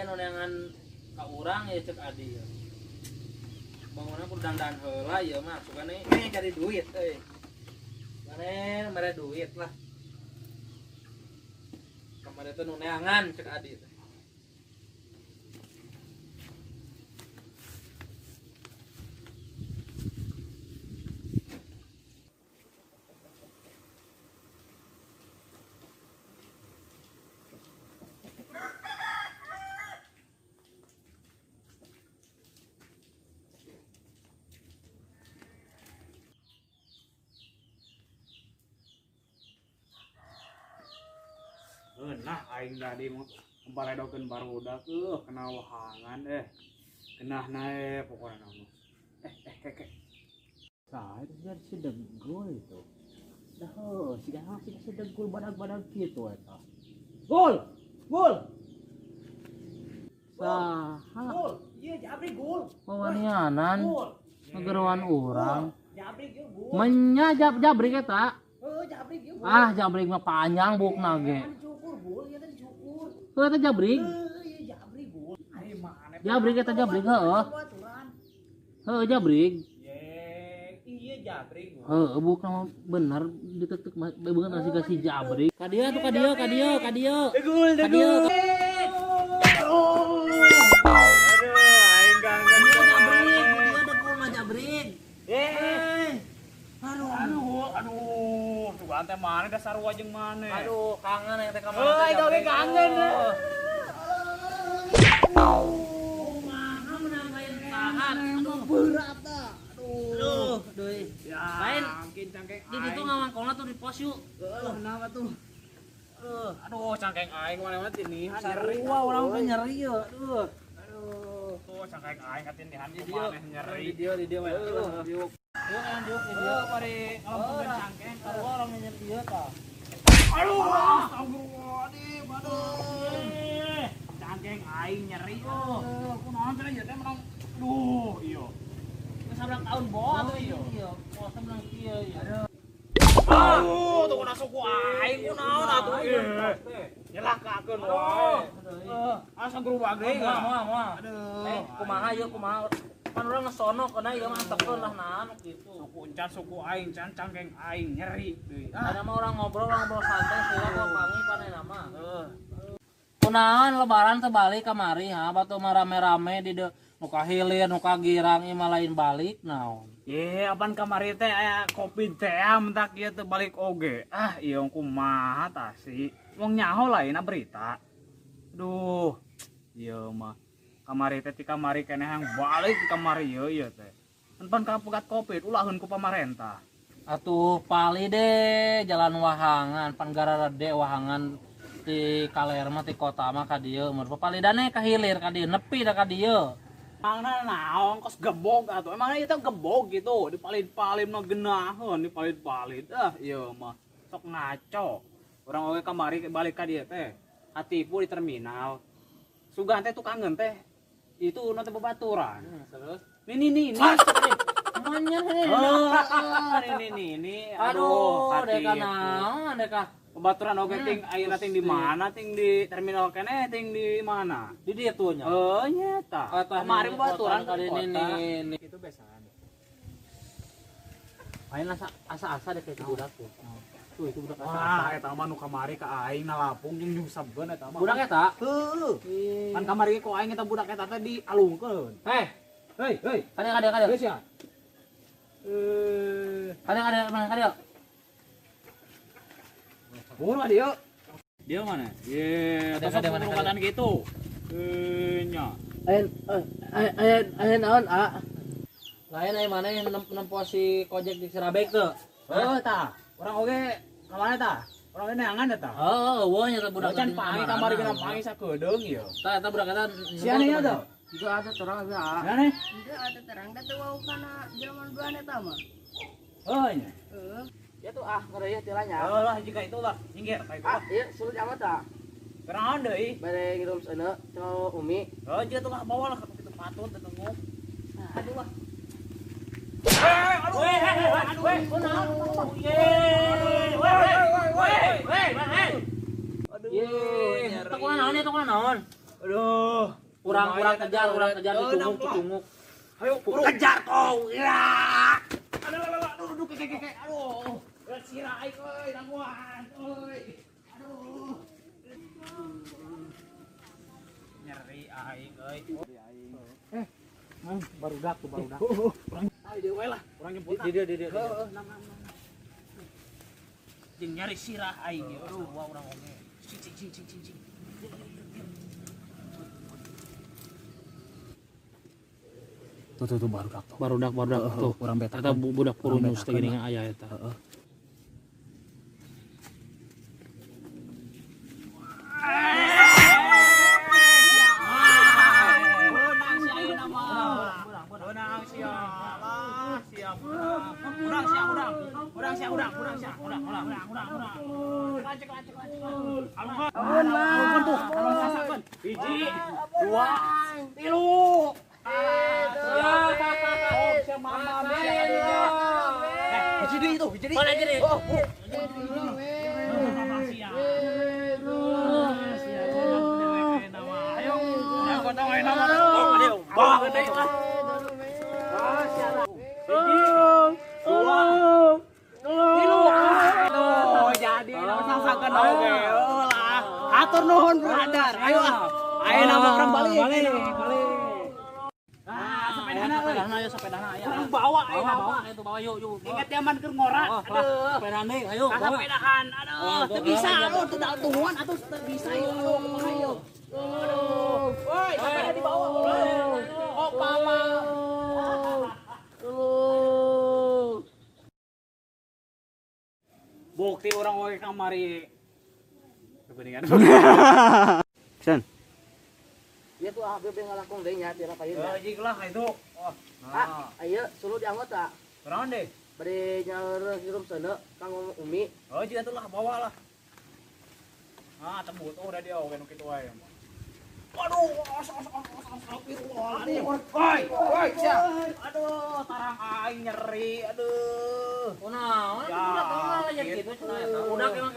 Aya nu neangan ka urang ya cek adi ya. Bangunan kudu dandan heula ieu mah sugane cari duit euy. Mane mere duit lah. Kamari teh nu neangan cek adi teh. Nah, aing tadi mah baredokeun barudak kena wahangan kenah nae pokokna mah. Keke. Sah, itu jadi si degul itu. Dah heuh, siga si degul badag-badag kitu eta. Gul! Gul! Saha? Gul. Ieu jabrik gul. Pawanianan. Ngegeroan urang. Jabrik ieu gul. Menya jabrik eta. Heuh, jabrik ieu gul. Ah, jabrik mah panjang bukna ge. Dicukur gul, ieu teh dicukur. Heuh eta jabrik. Heuh, ieu jabrik gul. Ari mane? Jabrik eta jabrik heuh. Heuh jabrik. Iya jabrik. Heuh, bukna mah bener ditetek beungeut nasi kasih jabrik. Ka dieu tuh ka dieu ka dieu ka dieu. Degul degul. Aduh, aing kangen. Jabrik, dia degul mah jabrik. Aduh, aduh, aduh, tuh teh mana dasar jeung maneh. Aduh, kangen yang teh ka mana. Heuh, aing oge kangen. Kumaha menang lain tahan. Aduh, berat dah. Aduh, deui. Lain cangkeng di ditu ngawangkolna tuh di pos yuk. Heuh, kenapa tuh? Aduh, cangkeng aing mana-mana tinihan nyeri. Sarua urang teh nyeri ye. Aduh. Aduh, tuh cangkeng aing katindihan Di dieu, kumaneh nyeri. di dieu we. Aduh, diuk. Diuk yang diuk di dieu. Mari ngalompongkeun cangkeng. Sarua urang nyeri ieu tah. Aduh, astagfirullahaladzim, aduh. Cangkeng aing nyeri euy. Kunaon cenah ieu teh menang. Aduh, ieu. Geus saberapa tahun boa atuh ieu. Iya, puasa menang kieu ieu. Aduh, tuh kuna suku aing kunaon atuh ieu. Nyelakakeun wae. Asa gerubak deui Moal moal moal. Aduh. Kumaha ieu kumaha? Pan urang ngesono kana ieu mah antepkeun lah naon kitu. Suku encan suku aing can cangkeng aing nyeri deui. Ada mah orang ngobrol santai sila kok pangi panena mah. Kunaon lebaran teh balik kamari ha batu mah rame-rame di de nu ka hilir nu ka girang ieu mah lain balik naon. Ye, apan kamari teh aya covid teh mentak ieu teh balik oge. Ah, ieu kumaha tah sih. Wong nyaho lain berita. Duh, ieu mah kamari teh ti kamari keneh hang balik ti kamari ieu ieu teh. Pan kapegat covid ulaheun ku pamarentah. Atuh pali deh jalan wahangan pan gararede wahangan ti kaler mah ti kota mah ka dieu mun papalidane ka hilir ka dieu nepi da ka dieu. Emangna naon kos gebog atuh. Emangna ieu teh gebog gitu, dipalit-palit mah geunaheun, dipalit-palit. Ah, ieu mah sok ngaco. Urang oge kamari balik ka dieu teh. Katipu di terminal. Sugan teh tukangeun teh. Itu nu teh babaturan. Terus Ini nih ini. Manya nih. Oh, ini ini. Aduh, deka katipu. naon deka. Babaturan oge ting ayeuna ting di mana ting di terminal keneh ting di mana? Di dieu tuh nya. Oh, nyata. Kamari babaturan ka di ini ini. Itu besan. Lain asa-asa deh kayak budak tuh. Tuh itu budak asa-asa. Wah, eta mah nu kamari ka aing nalapung jeung nyusabkeun eta mah. Budak eta? Heuh. Kan kamari ku aing eta budak eta teh dialungkeun. Hei, Hei, hei. kadieu kadieu kadieu. Geus ya. Kadieu kadieu mana kadieu? Buru dia. Dia mana? Ye, Ada mana mana gitu. Nya. Ayen ayen ayen naon a? Lain aya mana yang nempo si Kojek di Sirabek tuh? Heuh tah. Urang oge ka mana tah? Urang oge neangan eta. Heuh, eueuh nya budak Can pangi kamari kena pangi sakedeung ieu. Tah eta budak eta. Sia nih eta. Itu ada terang ada. Sia nih? Itu ada terang da teu wau kana jelema duaan eta mah. Heuh nya. Heuh. Ya tuh ah, ngeureuyeuh tilanya. Heuh lah jika itu lah, nyinggir ka itu. Ah, ieu sulit amat tah. Kenaon deui? Bare ngirum seuneu cau Umi. Heuh, jika tuh lah bawa lah ka kitu patut teu nunggu. Aduh ah. Aduh, aduh, aduh, Ye, teu kunaon ya, teu kunaon. Aduh. Urang-urang kejar, urang kejar ditunguk. Ayo, kejar kau. Ya. Aduh, aduh, aduh, aduh. Sira aing euy, nangguan euy. Aduh. Nyeri aing euy. Barudak tuh barudak. Urang ayo deui we lah, urang jemput. Di dia di dia. Heeh, nang. Jeung nyari sirah aing ieu. Aduh, wah urang oge. Cing cing cing cing cing. Tuh tuh tuh barudak tuh. Barudak tuh. Urang beta. Eta budak purunyus teh geuning aya eta. Heeh. Hiji, dua, tilu. Hiji deui itu, hiji deui. Mana hiji deui? Oh, ayo, gotong ayo nama. Bawa gede lah. Dua, tilu. Oh, jadi sasakeun oge lah. Atur nuhun brother. Ayo ah. Ayo nama urang balik. Balik. Ah, sepedana euy. Sepedana ayo sepedana aya. Urang bawa ayo Bawa itu bawa yuk yuk. Ingat zaman keur ngora. Aduh. Sepedana deui ayo bawa. Sepedahan. Aduh, teu bisa aduh teu tungguan atuh teu bisa ieu. Aduh, kumaha ieu. Aduh. Woi, sepeda dibawa. Oh, pama. Bukti urang oge kamari. Kebeningan. Sen. Ieu tuh ah bebe ngalakung deui nya tira payun. Jig lah itu. Oh. Ah, ayo suluh dianggot tak? Kunaon deh? Bade nyaur hirup seuneu kang Umi. Oh, jig atuh lah bawa lah. Ah, tembut oh udah dia oge nu kitu wae. Aduh, os os os os os. Woi, woi, sia. Aduh, tarang aing nyeri, aduh. Kunaon? Ya, Budak emang gitu cenah eta. Budak emang